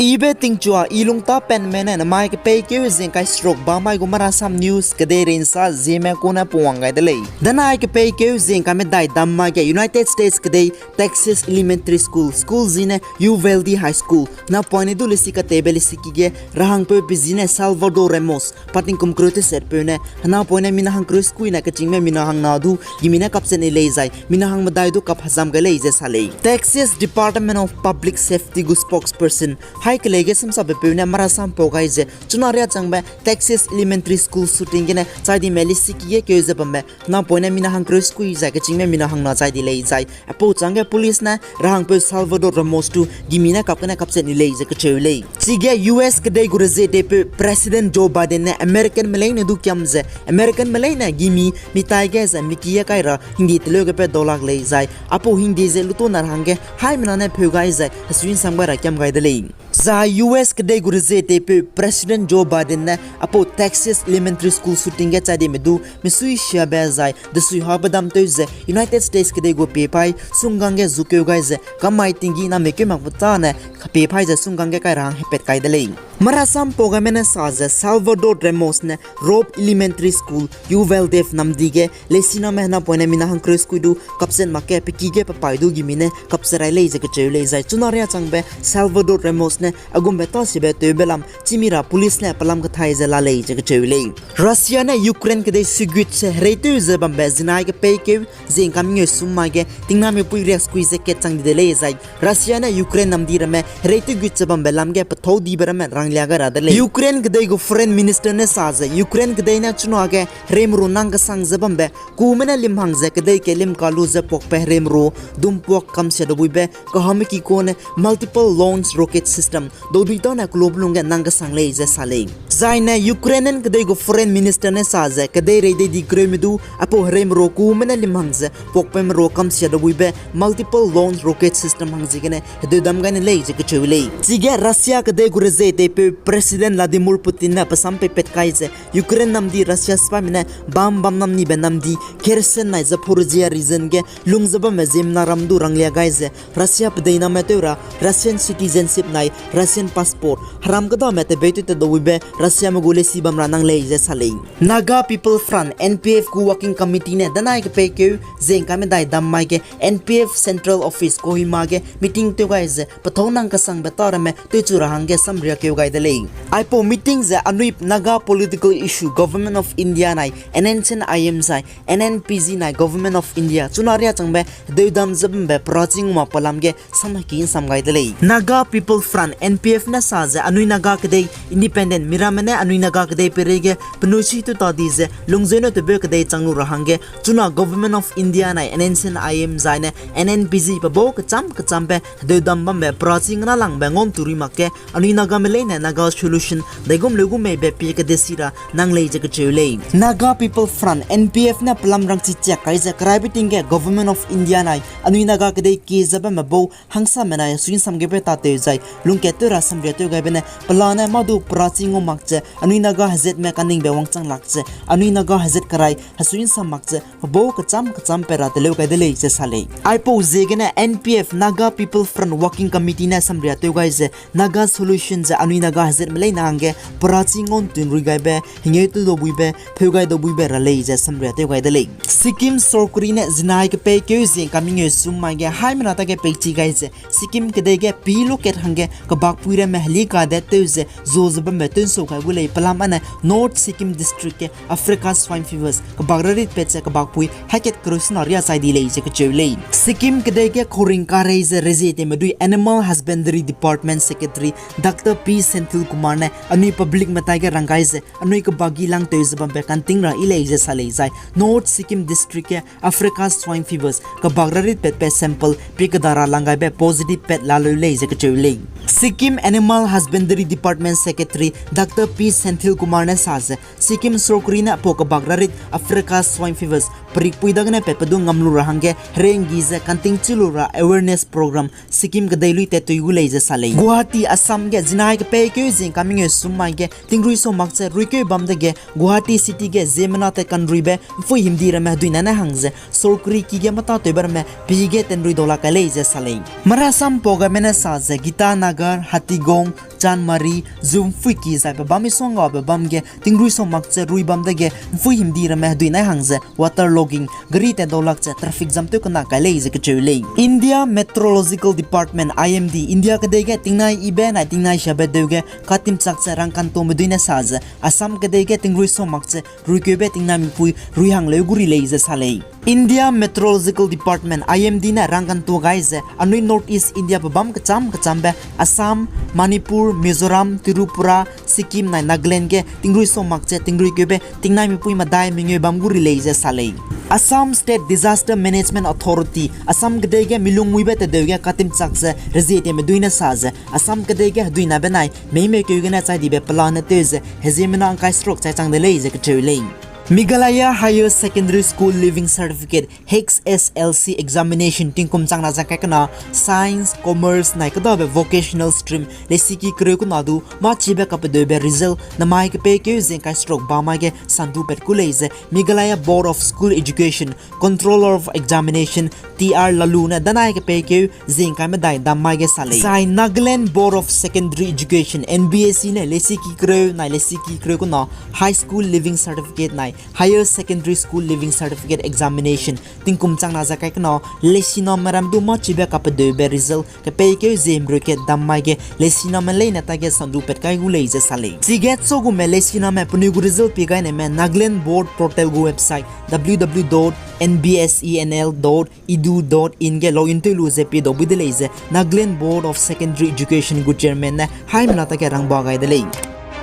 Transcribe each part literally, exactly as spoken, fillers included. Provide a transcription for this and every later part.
Ibe tingchua, i lungtapenme ne namai kepeikeu zingkai seruk bamai gu Marasam News kedei reinsa zieme kune pungwang gai de lei. Danai kepeikeu zingkai medai dam mai ge United States kedei Texas Elementary School, school zi ne Uvalde High School, napoine du lesi katebe lesiki ge rahangpeu pe zi ne Salvador Ramos, pating kum kereu tesetpeu ne, henapoine mina hangkereu sekui ne kechîngme mina hangna du gimi ne kapchat ni lei zai, mina hang medai du kap hezam gai lei ze sa lei. Texas Department of Public Safety gu spokesperson, hai kelei ge samsapbepeu ne marasam pau gai ze, chuna riâ changbe Texas Elementary School shooting gene chai dime lesiki ge keu ze bambe, henapoine mina hangkereu sekui zai kechîngme mina hangna chai di lei zai, aipau changge police ne rahangpeu Salvador Ramos du gimi ne kap gene kapchat ni lei ze kacheu lei. Chige U S kedei gu rezie teipeu President Joe Biden ne Americanme leine du kiam ze, Americanme leine gimi mitai ge zai miki ge kai ra hingdi teleu ge pe daulak lei zai, aipau hingdi ze lutona ra hangge haimena ne pheu gai zai hesui nsam gai ra kiam gai de lei. Zai U S kedei gu rezie teipeu President Joe Biden ne aipau Texas Elementary School shooting ge chai dime du misui siabe zai desui ha bedam tew ze United States kedei gu pie pai sunggang ge zukeu gai ze kamai tinggi name keu makbe tâne kapie pai ze sunggang ge kai ra hang hepat kai de lei. Marasam pau gaime ne sa ze Salvador Ramos ne Robb Elementary School, Uvalde namdi ge lesiname henapoine mina hangkereu sekui du kapchat mak ge pe ki ge pe pai du gimi ne kapchat rai lei ze kacheu lei zai, chuna riâ changbe Salvador Ramos ne aigumbe tasiabe tewbe lam chimi ra police ne pelam kathai ze la lei ze kacheu lei. Russia ne Ukraine kedei suigut ze hereitew ze bambe zinai kepeikeu zingkai mengeu sum mai ge tingnamepui riak sekui ze kat chang di de lei zai, Russia ne Ukraine namdi ramme hereitew gut ze bambe lam ge pethâu dibe ramme ranglia gai ra de lei. Ukraine kedei gu Foreign Minister ne sa ze Ukraine kedei ne chuna ge hereimeru nang kesang ze bambe kume ne lim hang ze kedei ke lim ka lu ze puakbe hereimeru dumpuak kamsia dabuibe kahame ki kune multiple launch rocket system daudui tâne kelube lungge nang kesang lei ze sa lei. Zaine Ukrainian kedei gu Foreign Minister ne sa ze kedei reidei di kereume du aipau hereimeru kume ne lim hang ze puakbe meru kamsia dabuibe multiple launch rocket system hang ziegene hedeudam gai ne lei ze kacheu lei. Chige Russia kedei gu rezie teipeu President Vladimir Putin ne pe sam peipat kai ze Ukraine namdi Russia sipaime ne bam bam namnibe namdi Kherson nai Zaporizhzhia region ge lung ze bamme ziemmena ram du ranglia gai ze Russia pedeiname tew ra Russian citizenship nai Russian passport heram kedame tebei tew te dabuibe Russiame gu lesi bam ra nang lei ze sa lei. Naga People Front, N P F gu Working Committee ne danai kepeikeu zingkai medai dam mai ge N P F Central Office Kohima ge meeting tew gai ze pethâu nang kesangbe tâ ramme tewchu ra hangge samriakeu gai de lei. Aipau meeting ze anui Naga political issue Government of India nai N S C N I M zai N N P G nai Government of India chuna riâ changbe hedeudam ze bambe perachi nguma pelam ge sam heki nsam gai de lei. Naga People Front, N P F ne sa ze anui Naga kedei independent miramme ne anui Naga kedei peireige penui suitu ta di ze lungzeu ne tebeu kedei chang lu ra hangge chuna Government of India nai N S C N I M zaine N N P G pe bau kecham kechambe hedeudam bambe perachi ngenalangbe ngaun turui mak ge anui Nagame leine Naga solution daigum leugum meibe pie kedesi ra nang lei ze kacheu lei. Naga People Front, N P F ne pelam rangchi chiak kai ze keraibe ting ge Government of India nai anui Naga kedei kie ze bamme bau hangsame nai hesui nsam gebe tatew zai lungkat tew ra samriatew gaibe ne pelane mâ du perachi ngau mak ze anui Naga hezatme kaningbe wangchang lak ze anui Naga hezat kerai hesui nsam mak ze pe bau kecham kechampe ra teleu gai de lei ze sa lei. Aipau ziegene N P F Naga People Front Working Committee ne samriatew gai ze Naga solution ze anui Naga hezatme leine hangge perachi ngaun tunrui gaibe hengeu tew dabuibe pheu gai dabuibe ra lei ze samriatew gai de lei. Sikkim sorkari ne zinai kepeikeu zingkai mengeu sum mai ge haimena tage peichi gai ze Sikkim kedei ge pi lukat hangge kebakpui ramme heli kadet tew ze zu ze bambe tewnsau gai gu lei pelam ane North Sikkim District ge Africa Swine Fevers kebak raritpat ze kebakpui hakat kereu sena riâ chai di lei ze kacheu lei. Sikkim kedei ge khuring karei ze rezie teime dui Animal Husbandry Department Secretary Doctor P Senthil Kumar ne anui publicme taige rang gai ze anui kebakgi langtew ze bambe kanting ra yi lei ze sa lei zai North Sikkim District ge Africa Swine Fevers kebak raritpatbe sample pi keda ra lang gaibe positive pat laleu lei ze kacheu lei. Sikkim Animal Husbandry Department Secretary Doctor P Senthil Kumar ne sa ze Sikkim sorkari ne aipau kebak rarit Africa Swine Fevers perikpui dagene patpe du ngam lu ra hangge herenggi ze kanting chi lu ra awareness program Sikkim kedei lui tat tui gu lei ze sa lei. Guwahati, Assam ge zinai kepeikeu zingkai mengeu sum mai ge tingrui sau mak ze ruikeu bam dege Guwahati City ge ziemmena tat kanruibe mpui himdi ramme hedui nane hang ze sorkari ki ge mâtatewbe ramme pi ge tenrui daulak kai lei ze sa lei. Marasam pau gaime ne sa ze Gita Naga Hatigong, Chanmari, Zumfuiki zai pe bam misonggabe bam ge tingrui so mak ze rui bam dege mpui himdi ramme hedui nai hang ze water logging, gari tat dau lak ze traffic jam tew kena kai lei ze kecheu lei. India Meteorological Department, I M D, India kedei ge tingnai ibe nai tingnai siabe deu ge katimchak ze rangkantuame dui ne sa ze Assam kedei ge tingrui so mak ze ruikeube tingnai mipui rui hang leu gu ri lei ze sa lei. India Meteorological Department, I M D ne rangkantua gai ze anui North East India pe bam kecham kechambe Assam, Manipur, Mizoram, Tripura, Sikkim nai Nagaland ge tingrui so mak ze tingrui keube tingnai mipui medai mengeu bam gu ri lei ze sa lei. Assam State Disaster Management Authority, Assam kedei ge milung muibe tedeu ge katimchak ze rezieteme dui ne sa ze Assam kedei ge hedui nabe nai meime keu gene chai dibe pelane tew ze heziemena ngkai seruk chai chang de lei ze kecheu lei. Meghalaya Higher Secondary School Leaving Certificate, H S L C examination tingkum chang na zang kai kena Science, Commerce nai kedabe vocational stream lesiki kereu kena du mâchibe kapedeube result namai kepeikeu zingkai seruk ba mai ge sandu pat ku lei ze Meghalaya Board of School Education, Controller of Examination, T R Lalu ne danai kepeikeu zingkai medai dam mai ge sa lei. Zai Nagaland Board of Secondary Education, N B S E ne lesiki kereu nai lesiki kereu kena High School Leaving Certificate nai Higher Secondary School Leaving Certificate examination tingkum chang na zang kai kena lesiname ram du mâchibe kapedeube result kepeikeu ziem reu kat dam mai ge lesiname leine ta ge sandu pat kai gu lei ze sa lei. Chige chogume lesiname penui gu result pie gaineme Nagaland Board portal gu website W W W dot N B S E N L dot edu dot in ge login tew lu ze pie dau bui de lei ze Nagaland Board of Secondary Education gu chairman ne haimena ta ge rangba gai de lei.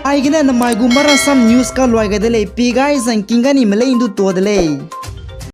Aigene namai gu Marasam News kaluai gai de lei, pie gai zangking ga nime leine du tua de lei.